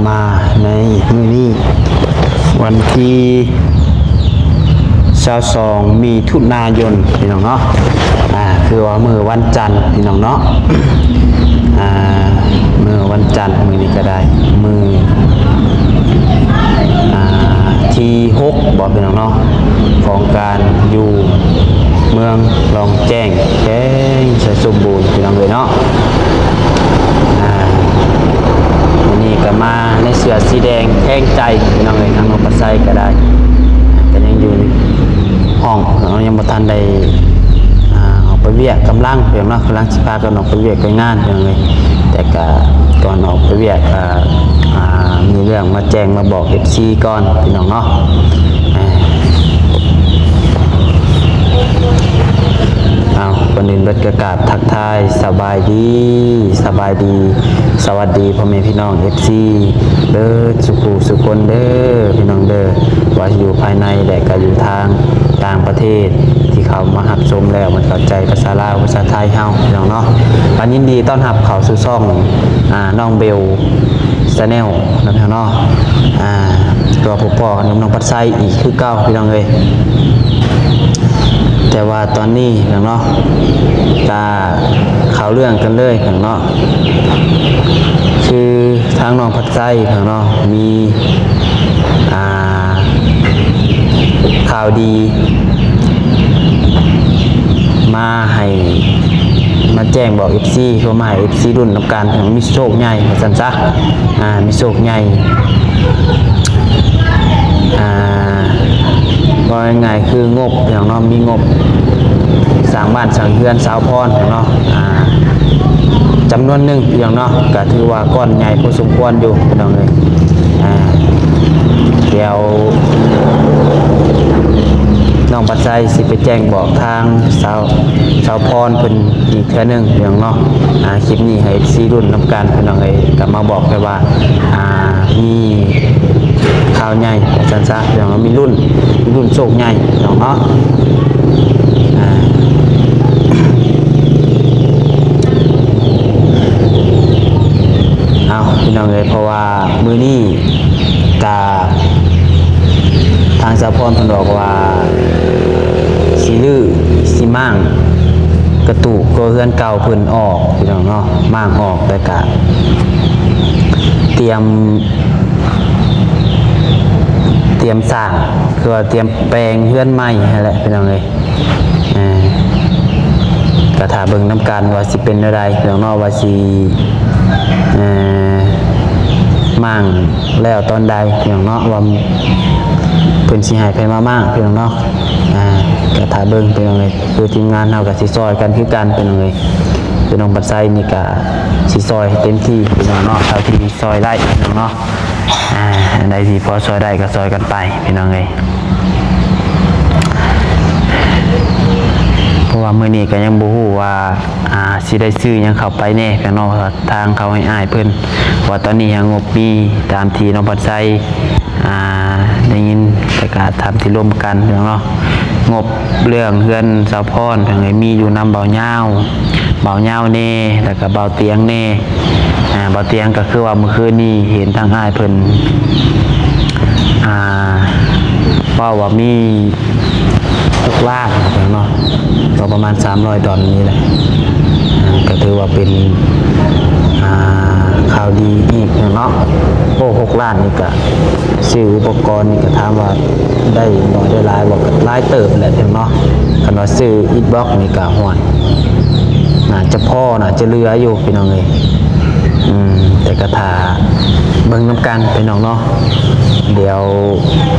ມາໃນມື້ນີ້ ວັນທີຊາວສອງ ມິຖຸນາຍົນ ພີ່ນ້ອງເນາະ ອ່າ ຄືວ່າມື້ວັນຈັນ ພີ່ນ້ອງເນາະ ອ່າ ມື້ວັນຈັນ ມື້ນີ້ກໍໄດ້ ມື້ ອ່າ ທີຫົກບໍ ພີ່ນ້ອງເນາະ ຂອງການຢູ່ເມືອງລອງແຈ້ງ ແຂວງໄຊສົມບູນ ພີ່ນ້ອງເອີຍເນາະ. ອ່າ ມື້ນີ້ກໍມາໃນເສື້ອສີແດງແທງໃຈ ພີ່ນ້ອງເອີຍ ທາງນ້ອງປາໄຊກໍໄດ້ ກໍຍັງຢູ່ຫ້ອງເນາະ ຍັງບໍ່ທັນໄດ້ ອ່າ ອອກໄປວຽກ ກຳລັງ ພີ່ນ້ອງເນາະ ກຳລັງຊິພາກັນອອກໄປວຽກໄປງານ ພີ່ນ້ອງເອີຍ ແຕ່ກໍກ່ອນອອກໄປວຽກ ກໍ ອ່າ ມີເລື່ອງມາແຈ້ງມາບອກເອັຟຊີກ່ອນ ພີ່ນ້ອງເນາະ. ເອົາ ກ່ອນອື່ນເບິດກໍກາບທັກທາຍສະບາຍດີ ສະບາຍດີ ສະຫວັດດີພໍ່ແມ່ພີ່ນ້ອງເອັຟຊີເບິດສູ່ຜູ້ສູ່ຄົນເດີ ພີ່ນ້ອງເດີ ວ່າຢູ່ພາຍໃນ ແລະ ກໍຢູ່ທາງຕ່າງປະເທດ ທີ່ເຂົ້າມາຮັບຊົມແລ້ວ ມັນເຂົ້າໃຈພາສາລາວ ພາສາໄທເຮົາ ພີ່ນ້ອງເນາະ. ກໍຍິນດີຕ້ອນຮັບເຂົ້າສູ່ຊ່ອງ ອ່າ ນ້ອງເບວ Channel ນຳເຮົາເນາະ ອ່າ ກໍພົບພໍ້ກັນກັບນ້ອງປາໄຊອີກຄືເກົ່າ ພີ່ນ້ອງເອີຍ. ແຕ່ວ່າຕອນນີ້ ພີ່ນ້ອງເນາະ ກະເຂົ້າເລື່ອງກັນເລີຍ ພີ່ນ້ອງເນາະ ຄືທາງນ້ອງປາໄຊ ພີ່ນ້ອງເນາະ ມີ ອ່າ ຂ່າວດີ ມາໃຫ້ ມາແຈ້ງບອກເອັຟຊີ ເພື່ອມາໃຫ້ເອັຟຊີລຸ້ນນຳກັນ ໃຫ້ມີໂຊກໃຫຍ່ວ່າຊັ້ນຊະ ອ່າ ມີໂຊກໃຫຍ່ ອ່າ ເວົ້າງ່າຍໆ ຄືງົບ ພີ່ນ້ອງເນາະ ມີງົບສ້າງບ້ານສ້າງເຮືອນສາວພອນ ພີ່ນ້ອງເນາະ ອ່າ ຈຳນວນໜຶ່ງ ພີ່ນ້ອງເນາະ ກໍຖືວ່າກ້ອນໃຫຍ່ພໍສົມຄວນຢູ່ ພີ່ນ້ອງເອີຍ ອ່າ ດຽວນ້ອງປາໄຊຊິໄປແຈ້ງບອກທາງສາວ ສາວພອນເພິ່ນອີກເທື່ອໜຶ່ງ ພີ່ນ້ອງເນາະ ອ່າ ຄລິບນີ້ໃຫ້ເອັຟຊີລຸ້ນນຳກັນ ພີ່ນ້ອງເອີຍ ກໍມາບອກແຄ່ວ່າ ອ່າ ມີຂ່າວໃຫຍ່ວ່າຊັ້ນຊະ ພີ່ນ້ອງເນາະ ມີລຸ້ນ ມີລຸ້ນໂຊກໃຫຍ່ ພີ່ນ້ອງເນາະ ອ່າ ເອົາ ພີ່ນ້ອງເອີຍ ເພາະວ່າມື້ນີ້ ກະທາງສາວພອນເພິ່ນບອກວ່າ ຊິຮື້ ຊິມ້າງກະຕູບກໍເຮືອນເກົ່າເພິ່ນອອກ ພີ່ນ້ອງເນາະ ມ້າງອອກ ແລ້ວກະຕຽມ ຕຽມສ້າງ ຄືວ່າຕຽມແປງເຮືອນໃໝ່ຫັ້ນແຫຼະ ພີ່ນ້ອງເອີຍ. ອ່າ ກໍຖ້າເບິ່ງນຳກັນວ່າຊິເປັນແນວໃດ ພີ່ນ້ອງເນາະ ວ່າຊິ ອ່າ ມ້າງແລ້ວຕອນໃດ ພີ່ນ້ອງເນາະ ວ່າເພິ່ນຊິໃຫ້ໃຜມາມ້າງ ພີ່ນ້ອງເນາະ ອ່າ ກໍຖ້າເບິ່ງ ພີ່ນ້ອງເອີຍ ຄືທີມງານເຮົາກໍຊິຊ່ອຍກັນຄືກັນ ພີ່ນ້ອງເອີຍ ຄືນ້ອງປາໄຊນີ້ກໍຊິຊ່ອຍໃຫ້ເຕັມທີ່ ພີ່ນ້ອງເນາະ ເທົ່າທີ່ຊ່ອຍໄດ້ ພີ່ນ້ອງເນາະ. ອ່າ ອັນໃດທີ່ພໍຊ່ອຍໄດ້ກໍຊ່ອຍກັນໄປ ພີ່ນ້ອງເອີຍ ເພາະວ່າມື້ນີ້ກໍຍັງບໍ່ຮູ້ວ່າ ອ່າ ຊິໄດ້ຊື້ຫຍັງເຂົ້າໄປແດ່ ພີ່ນ້ອງເນາະ ທາງເຂົາໃຫ້ອ້າຍເພິ່ນ ເພາະວ່າຕອນນີ້ຫາງົບມີ ຕາມທີ່ນ້ອງພັດໄຊ ອ່າ ໄດ້ຍິນ ແລ້ວກໍຕາມທີ່ລົມກັນ ພີ່ນ້ອງເນາະ ງົບເລື່ອງເຮືອນສາວພອນ ພີ່ນ້ອງເອີຍ ມີຢູ່ນຳເບົາຍາວ ເບົາຍາວແດ່ ແລ້ວກໍເບົາຕຽງແດ່. ອ່າ ເບົາຕຽງກໍຄືວ່າມື້ຄືນນີ້ເຫັນທາງອ້າຍເພິ່ນ ອ່າ ເວົ້າວ່າມີຫົກລ້ານເນາະ ກໍປະມານສາມຮ້ອຍດອນນີ້ແຫຼະ ອ່າ ກໍຖືວ່າເປັນ ອ່າ ຂ່າວດີອີກເນາະ ໂອ້ ຫົກລ້ານນີ້ກໍ ຊື້ອຸປະກອນນີ້ກໍຖາມວ່າໄດ້ໜ້ອຍໄດ້ຫຼາຍບໍ່ ກໍຫຼາຍເຕີບແຫຼະເນາະ ຄັນວ່າຊື້ອິດບລັອກນີ້ກໍ ຫ້ວຍ ໜ້າຈະພໍ ໜ້າຈະເຫຼືອຢູ່ ພີ່ນ້ອງເອີຍ ອືມ ແຕ່ກໍຖ້າເບິ່ງນຳກັນ ພີ່ນ້ອງເນາະ ດຽວ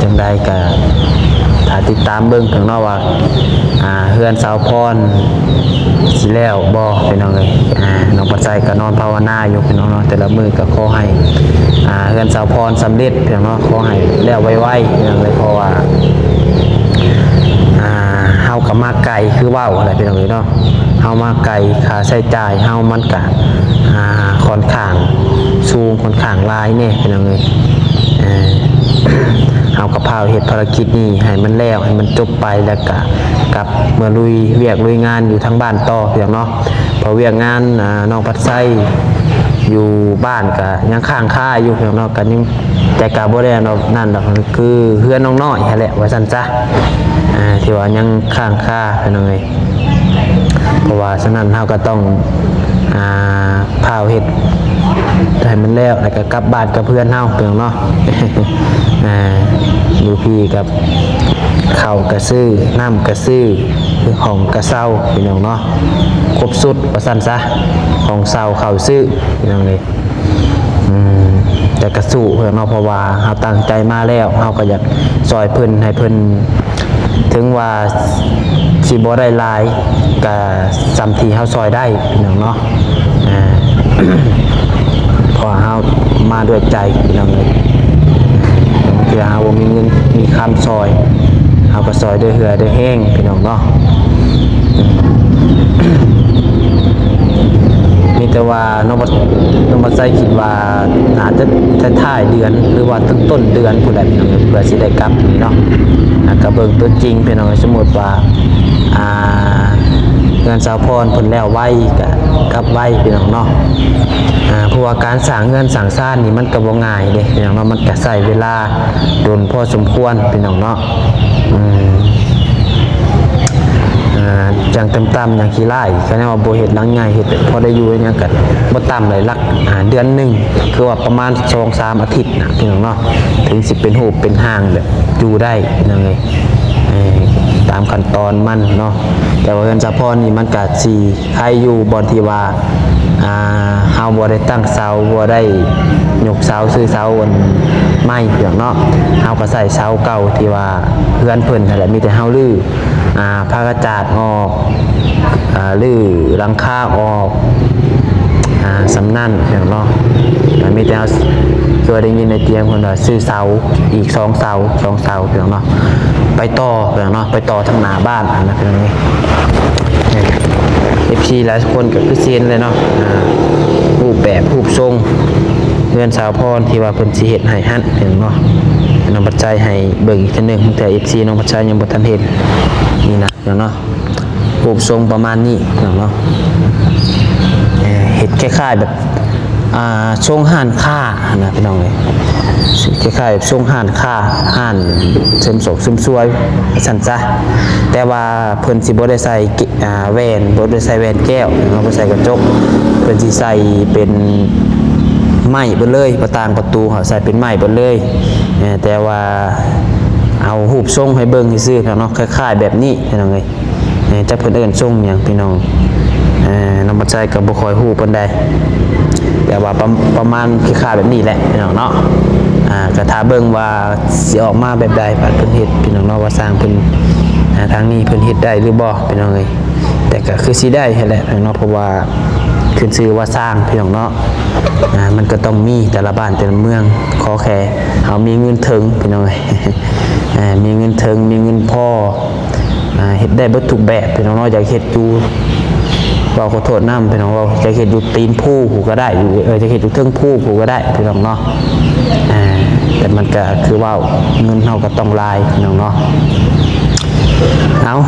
ຈັ່ງໃດກໍຖ້າຕິດຕາມເບິ່ງເນາະວ່າ ອ່າ ເຮືອນສາວພອນ ຊິແລ້ວບໍ່ ພີ່ນ້ອງເອີຍ ອ່າ ນ້ອງປາໄຊກໍນອນພາວະນາຢູ່ ພີ່ນ້ອງເນາະ ແຕ່ລະມື້ກໍຂໍໃຫ້ ອ່າ ເຮືອນສາວພອນສຳເລັດ ພີ່ນ້ອງເນາະ ຂໍໃຫ້ແລ້ວໄວໆ ພີ່ນ້ອງເອີຍ ເພາະວ່າ ອ່າ ເຮົາກໍມາໄກຄືເວົ້າແຫຼະ ພີ່ນ້ອງເອີຍເນາະ ເຮົາມາໄກ ຄ່າໃຊ້ຈ່າຍເຮົາມັນກະ ອ່າ ຂ້ອນຂ້າງສູງ ຂ້ອນຂ້າງຫຼາຍແດ່ ພີ່ນ້ອງເອີຍ ເຮົາກໍພາວເຮັດພາລະກິດນີ້ໃຫ້ມັນແລ້ວ ໃຫ້ມັນຈົບໄປ ແລ້ວກະກັບມາລຸຍວຽກລຸຍງານຢູ່ທາງບ້ານຕໍ່ ພີ່ນ້ອງເນາະ ເພາະວຽກງານ ອ່າ ນ້ອງພັດໄຊ ຢູ່ບ້ານກະຍັງຄ້າງຄາຢູ່ພີ່ນ້ອງເນາະ ກະຍັງ ແຕ່ກະບໍ່ໄດ້ອັນນັ້ນດອກ ຄືເຮືອນນ້ອງນ້ອຍຫັ້ນແຫຼະວ່າຊັ້ນຊະ ອ່າ ທີ່ວ່າຍັງຄ້າງຄາພີ່ນ້ອງເອີຍ. ເພາະວ່າສະນັ້ນເຮົາກໍຕ້ອງ ອ່າ ພ້າວເຮັດໃຫ້ມັນແລ້ວ ແລ້ວກໍກັບບ້ານກັບເຮືອນເຮົາພີ່ນ້ອງເນາະ ອ່າ ຢູ່ພີ້ກັບເຂົ້າກະຊື້ ນ້ຳກະຊື້ ຫ້ອງກະເຊົ່າພີ່ນ້ອງເນາະ ຄົບຊຸດວ່າຊັ້ນຊະ ຫ້ອງເຊົ່າ ເຂົ້າຊື້ພີ່ນ້ອງເອີຍ. ອືມ ແຕ່ກະສູ້ເພິ່ນເນາະ ເພາະວ່າເຮົາຕັ້ງໃຈມາແລ້ວ ເຮົາກໍຢາກຊ່ອຍເພິ່ນ ໃຫ້ເພິ່ນ ເຖິງວ່າຊິບໍ່ໄດ້ຫຼາຍ ກະສ່ຳທີ່ເຮົາຊ່ອຍໄດ້ພີ່ນ້ອງເນາະ ອ່າ ເພາະວ່າເຮົາມາດ້ວຍໃຈພີ່ນ້ອງເອີຍ ບາງເທື່ອເຮົາບໍ່ມີເງິນມີຄຳຊ່ອຍ ເຮົາກໍຊ່ອຍດ້ວຍເຫື່ອດ້ວຍແຮງພີ່ນ້ອງເນາະ. ມີແຕ່ວ່ານ້ອງບັດ ນ້ອງບັດໄຊຄິດວ່າໜ້າຈະທ້າຍໆເດືອນ ຫຼືວ່າຕົ້ນໆເດືອນພຸ້ນແຫຼະພີ່ນ້ອງ ເພື່ອຊິໄດ້ກັບນີ້ເນາະ ອ່າ ກໍເບິ່ງຕົວຈິງພີ່ນ້ອງ ສົມມຸດວ່າ ອ່າ ເຮືອນສາວພອນເພິ່ນແລ້ວໄວ ກໍກັບໄວພີ່ນ້ອງເນາະ ອ່າ ເພາະວ່າການສ້າງເຮືອນສ້າງຊານນີ້ມັນກໍບໍ່ງ່າຍເດ້ພີ່ນ້ອງເນາະ ມັນກໍໃຊ້ເວລາດົນພໍສົມຄວນພີ່ນ້ອງເນາະ. ອືມ ອ່າ ຢ່າງຕ່ຳໆ ຢ່າງຂີ້ຮ້າຍ ຄັນວ່າບໍ່ເຮັດຫຼັງໃຫຍ່ ເຮັດພໍໄດ້ຢູ່ຫຍັງ ກໍບໍ່ຕ່ຳເລີຍ ຫຼັກ ອ່າ ເດືອນໜຶ່ງ ຄືວ່າປະມານສອງສາມອາທິດນະພີ່ນ້ອງເນາະ ເຖິງຊິເປັນຮູບເປັນຮ່າງ ແບບຢູ່ໄດ້ພີ່ນ້ອງເອີຍ ເອີ ຕາມຂັ້ນຕອນມັນເນາະ. ແຕ່ວ່າເຮືອນສາວພອນນີ້ມັນກະຊິ ໃຄຢູ່ບ່ອນທີ່ວ່າ ອ່າ ເຮົາບໍ່ໄດ້ຕັ້ງເສົາ ບໍ່ໄດ້ຍົກເສົາ ຊື້ເສົາອັນໃໝ່ເນາະ ເຮົາກໍໃຊ້ເສົາເກົ່າທີ່ວ່າເຮືອນເພິ່ນຫັ້ນແຫຼະ ມີແຕ່ເຮົາຮື້ ອ່າ ຜ້າກະຈາດອອກ ອ່າ ຮື້ຫຼັງຄາອອກ ອ່າ ສ່ຳນັ້ນເນາະ ກໍມີແຕ່ເຮົາ ຄືໄດ້ຍິນໄດ້ຕຽງເພິ່ນວ່າຊື້ເສົາອີກສອງເສົາ ສອງເສົາເນາະ ໄປຕໍ່ເນາະ ໄປຕໍ່ທາງໜ້າບ້ານຫັ້ນນະ ພີ່ນ້ອງເອີຍ. ເອັຟຊີຫຼາຍຄົນກໍຄືຊິເຫັນແຫຼະເນາະ ອ່າ ຮູບແບບຮູບຊົງເຮືອນສາວພອນທີ່ວ່າເພິ່ນຊິເຮັດໃຫ້ຫັ້ນເນາະ ນ້ອງບັດໄຊໃຫ້ເບິ່ງອີກເທື່ອໜຶ່ງ ແຕ່ເອັຟຊີນ້ອງບັດໄຊຍັງບໍ່ທັນເຫັນນີ້ນະເນາະ ຮູບຊົງປະມານນີ້ເນາະ ເຮັດຄ້າຍໆແບບ ອ່າ ຊົງຮ້ານຄ້າຫັ້ນນະພີ່ນ້ອງເອີຍ ຄ້າຍໆຊົງຮ້ານຄ້າ ຮ້ານເສີມສວຍເສີມສວຍວ່າຊັ້ນຊະ ແຕ່ວ່າເພິ່ນຊິບໍ່ໄດ້ໃສ່ ອ່າ ແວ່ນ ບໍ່ໄດ້ໃສ່ແວ່ນແກ້ວເນາະ ບໍ່ໃສ່ກະຈົກ ເພິ່ນຊິໃສ່ເປັນໄມ້ເບິດເລີຍ ປະຕ່າງປະຕູເຮົາໃສ່ເປັນໄມ້ເບິດເລີຍ ແຕ່ວ່າເອົາຮູບຊົງໃຫ້ເບິ່ງຊື່ໆເນາະ ຄ້າຍໆແບບນີ້ພີ່ນ້ອງເອີຍ. ເອີ ຈັກເພິ່ນເອີ້ນຊົງຫຍັງພີ່ນ້ອງ ເອີ ນ້ອງບັດໄຊກໍບໍ່ຄ່ອຍຮູ້ປານໃດ ແຕ່ວ່າປະ ປະມານຄ້າຍໆແບບນີ້ແຫຼະພີ່ນ້ອງເນາະ ອ່າ ກໍຖ້າເບິ່ງວ່າຊິອອກມາແບບໃດ ບາດເພິ່ນເຮັດພີ່ນ້ອງເນາະ ວ່າຊ່າງເພິ່ນ ອ່າ ທາງນີ້ເພິ່ນເຮັດໄດ້ຫຼືບໍ່ພີ່ນ້ອງເອີຍ ແຕ່ກໍຄືຊິໄດ້ຫັ້ນແຫຼະພີ່ນ້ອງເນາະ ເພາະວ່າຂຶ້ນຊື່ວ່າຊ່າງພີ່ນ້ອງເນາະ ອ່າ ມັນກໍຕ້ອງມີແຕ່ລະບ້ານແຕ່ລະເມືອງ ຂໍແຄ່ເຮົາມີເງິນເຖິງພີ່ນ້ອງເອີຍ ອ່າ ມີເງິນເຖິງ ມີເງິນພໍ ອ່າ ເຮັດໄດ້ເບິດທຸກແບບພີ່ນ້ອງເນາະ ຢາກເຮັດຢູ່ ເວົ້າຂໍໂທດນຳພີ່ນ້ອງ ເວົ້າຢາກເຮັດຢູ່ຕີນພູພຸ້ນກໍໄດ້ ຢູ່ ເອີ ຢາກເຮັດຢູ່ເທິງພູພຸ້ນກໍໄດ້ພີ່ນ້ອງເນາະ ອ່າ ແຕ່ມັນກໍຄືເວົ້າ ເງິນເຮົາກໍຕ້ອງຫຼາຍພີ່ນ້ອງເນາະ ເອົາ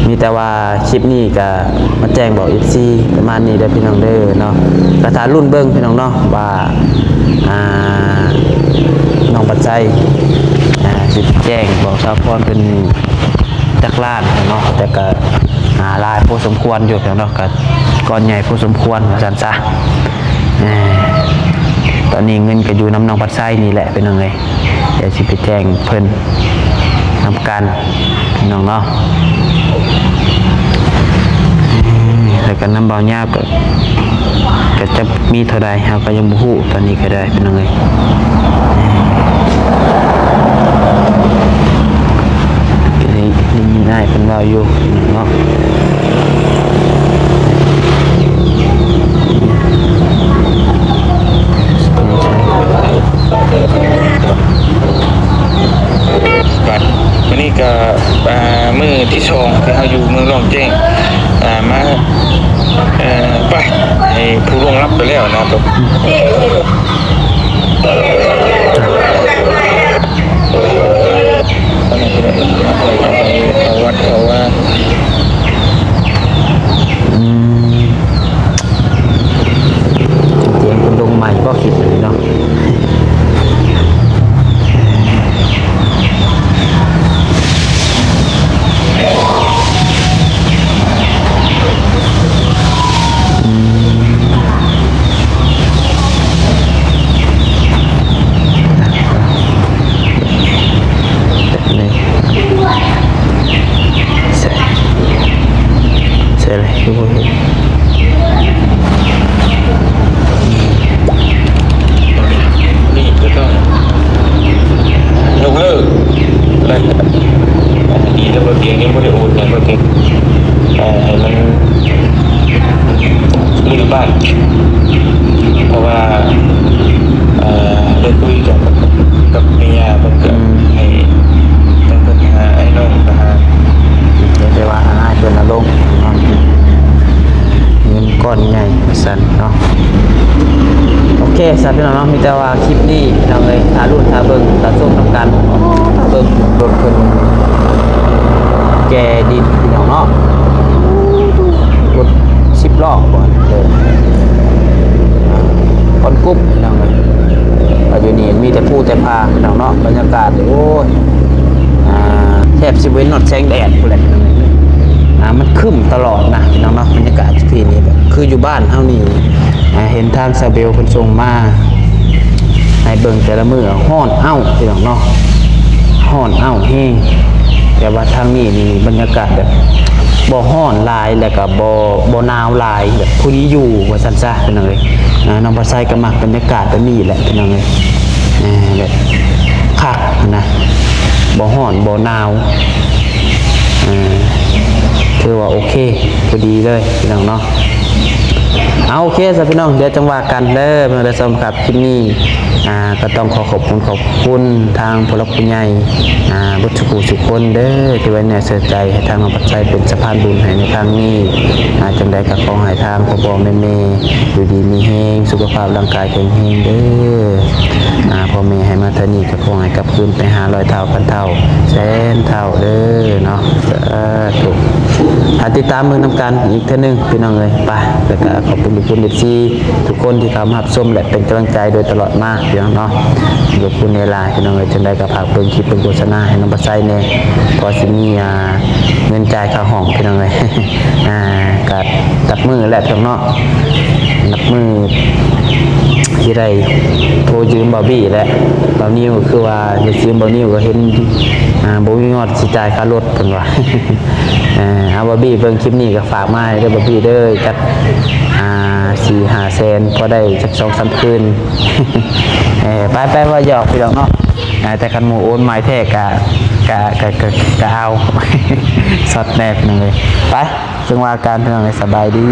ມີແຕ່ວ່າຄລິບນີ້ກໍມາແຈ້ງບອກເອັຟຊີປະມານນີ້ເດີພີ່ນ້ອງເດີເນາະ ກໍຖ້າລຸ້ນເບິ່ງພີ່ນ້ອງເນາະວ່າ ອ່າ ນ້ອງບັດໄຊ ອ່າ ຊິແຈ້ງບອກສາວພອນເພິ່ນຈັກລ້ານເນາະ ແຕ່ກໍ ອ່າ ຫຼາຍພໍສົມຄວນຢູ່ເນາະ ກໍກ້ອນໃຫຍ່ພໍສົມຄວນວ່າຊັ້ນຊະ ເອີ ຕອນນີ້ເງິນກໍຢູ່ນຳນ້ອງບັດໄຊນີ້ແຫຼະພີ່ນ້ອງເອີຍ ດຽວຊິໄປແຈ້ງເພິ່ນນຳກັນພີ່ນ້ອງເນາະ ແລ້ວກໍນຳເບົາຍາວກໍ ກໍຈະມີເທົ່າໃດເຮົາກໍຍັງບໍ່ຮູ້ຕອນນີ້ກໍໄດ້ພີ່ນ້ອງເອີຍ ກໍໄດ້ຍິນອ້າຍເພິ່ນເວົ້າຢູ່ພີ່ນ້ອງເນາະ. ບັດມື້ນີ້ກໍ ອ່າ ມື້ທີສອງທີ່ເຮົາຢູ່ເມືອງລ້ອງແຈ້ງ ອ່າ ມາ ເອີ ໄປ ໃຫ້ຜູ້ລ່ວງລັບໄປແລ້ວນະ ເຂົ້າວັດເຂົ້າວາ ອືມ ແຕ່ລະຄືບໍ່ເຫັນ ນີ້ກໍຕ້ອງຍົກເລີກ ແລະ ອັນດີແລ້ວບໍ່ເກງ ຍັງບໍ່ໄດ້ໂອນຫຍັງ ບໍ່ເກງ ເອີ ໃຫ້ມັນ ຫຼືບ້ານ ເພາະວ່າ ເອີ ໄດ້ຄຸຍກັນກັບແມ່ຍ່າເພິ່ນ ກໍ ອືມ ໃຫ້ ທາງເພິ່ນຫາ ໃຫ້ນ້ອງໄປຫາ ແຕ່ວ່າອ້າຍເພິ່ນລະລົງເນາະ ເງິນກ້ອນໃຫຍ່ວ່າຊັ້ນເນາະ. ໂອເຄ ຊັ້ນພີ່ນ້ອງເນາະ ມີແຕ່ວ່າຄລິບນີ້ພີ່ນ້ອງເອີຍ ຖ້າລຸ້ນ ຖ້າເບິ່ງ ຖ້າຊົມນຳກັນ ຖ້າເບິ່ງລົດເພິ່ນແກ່ດິນພີ່ນ້ອງເນາະ ລົດສິບລໍ້ບໍ່ ເອີ ຄວັນກຸບພີ່ນ້ອງເອີຍ ວ່າຢູ່ນີ້ມີແຕ່ພູແຕ່ຜາພີ່ນ້ອງເນາະ ບັນຍາກາດ ໂອ້ຍ ອ່າ ແທບຊິບໍ່ເຫັນຮອດແສງແດດພຸ້ນແຫຼະ ອ່າ ມັນຄຶ້ມຕະຫຼອດນະພີ່ນ້ອງເນາະ ບັນຍາກາດທີ່ນີ້ແບບຄືຢູ່ບ້ານເຮົານີ້ ອ່າ ເຫັນທາງສາວເບວເພິ່ນສົ່ງມາໃຫ້ເບິ່ງແຕ່ລະມື້ ຮ້ອນເອົ້າພີ່ນ້ອງເນາະ ຮ້ອນເອົ້າແຮງ ແຕ່ວ່າທາງນີ້ນີ້ບັນຍາກາດແບບບໍ່ຮ້ອນຫຼາຍ ແລ້ວກໍບໍ່ ບໍ່ໜາວຫຼາຍ ແບບພໍດີຢູ່ວ່າຊັ້ນຊະພີ່ນ້ອງເອີຍ. ອ່າ ນ້ອງພາໄຊກໍມັກບັນຍາກາດແບບນີ້ແຫຼະພີ່ນ້ອງເອີຍ ອ່າ ແບບຄັກຫັ້ນນະ ບໍ່ຮ້ອນບໍ່ໜາວ ອ່າ ຖືວ່າໂອເຄ ພໍດີເລີຍພີ່ນ້ອງເນາະ. ເອົາ ໂອເຄຊະພີ່ນ້ອງ ດຽວຈັ່ງວ່າກັນເດີ ເບິ່ງໄດ້ຊົມຄັບ ຄລິບນີ້ ອ່າ ກໍຕ້ອງຂໍຂອບຄຸນ ຂອບຄຸນທາງຜູ້ຫຼັກຜູ້ໃຫຍ່ ອ່າ ເບິດສູ່ຜູ້ສູ່ຄົນເດີ ທີ່ໄວ້ເນື້ອເຊື່ອໃຈໃຫ້ທາງນ້ອງພັດໄຊເປັນສະພານບຸນໃຫ້ໃນຄັ້ງນີ້ ອ່າ ຈັ່ງໃດກໍຂໍໃຫ້ທາງພໍ່ໆແມ່ໆ ຢູ່ດີມີແຮງ ສຸຂະພາບຮ່າງກາຍແຂງແຮງເດີ ອ່າ ພໍ່ແມ່ໃຫ້ມາເທົ່ານີ້ກໍຂໍໃຫ້ກັບຄືນໄປຫ້າຮ້ອຍເທົ່າ ພັນເທົ່າ ແສນເທົ່າເດີເນາະ ສາທຸ. ອ່າ ຕິດຕາມເບິ່ງນຳກັນອີກເທື່ອໜຶ່ງພີ່ນ້ອງເອີຍ ໄປ ແລ້ວກໍຂອບຄຸນ ຂອບຄຸນ ເອັຟຊີ ທຸກຄົນທີ່ເຂົ້າມາຮັບຊົມ ແລະ ເປັນກຳລັງໃຈໂດຍຕະຫຼອດມາພີ່ນ້ອງເນາະ ຂອບຄຸນຫຼາຍໆພີ່ນ້ອງເອີຍ. ຈັ່ງໃດກໍຝາກເບິ່ງຄລິບເບິ່ງໂຄສະນາໃຫ້ນ້ອງພັດໄຊແດ່ ພໍຊິມີ ອ່າ ເງິນຈ່າຍຄ່າຫ້ອງພີ່ນ້ອງເອີຍ ອ່າ ກໍນັບມື້ແຫຼະພີ່ນ້ອງເນາະ ນັບມື້ທີ່ໄດ້ໂທຢືມບ່າວບີ້ແຫຼະ ບ່າວນິວ ຄືວ່າໄດ້ຢືມບ່າວນິວ ກໍເຫັນ ອ່າ ບໍ່ມີງອດຊິຈ່າຍຄ່າລົດເພິ່ນວ່າ ເອີ ເອົາ ບ່າວບີ້ເບິ່ງຄລິບນີ້ກໍຝາກມາໃຫ້ເດີບ່າວບີ້ເດີ ຈັກ ອ່າ ສີ່ຫ້າແສນ ພໍໄດ້ຈັກສອງສາມຄືນ ເອີ ໄປໆ ເວົ້າຫຍອກພີ່ນ້ອງເນາະ ອ່າ ແຕ່ຄັນໝູ່ໂອນໃໝ່ແທ້ກະ ກະ ກະ ກະ ກະເອົາ ຊັອດແນ່ພີ່ນ້ອງເອີຍ ໄປ ຈຶ່ງວ່າກັນພີ່ນ້ອງເອີຍ ສະບາຍດີ.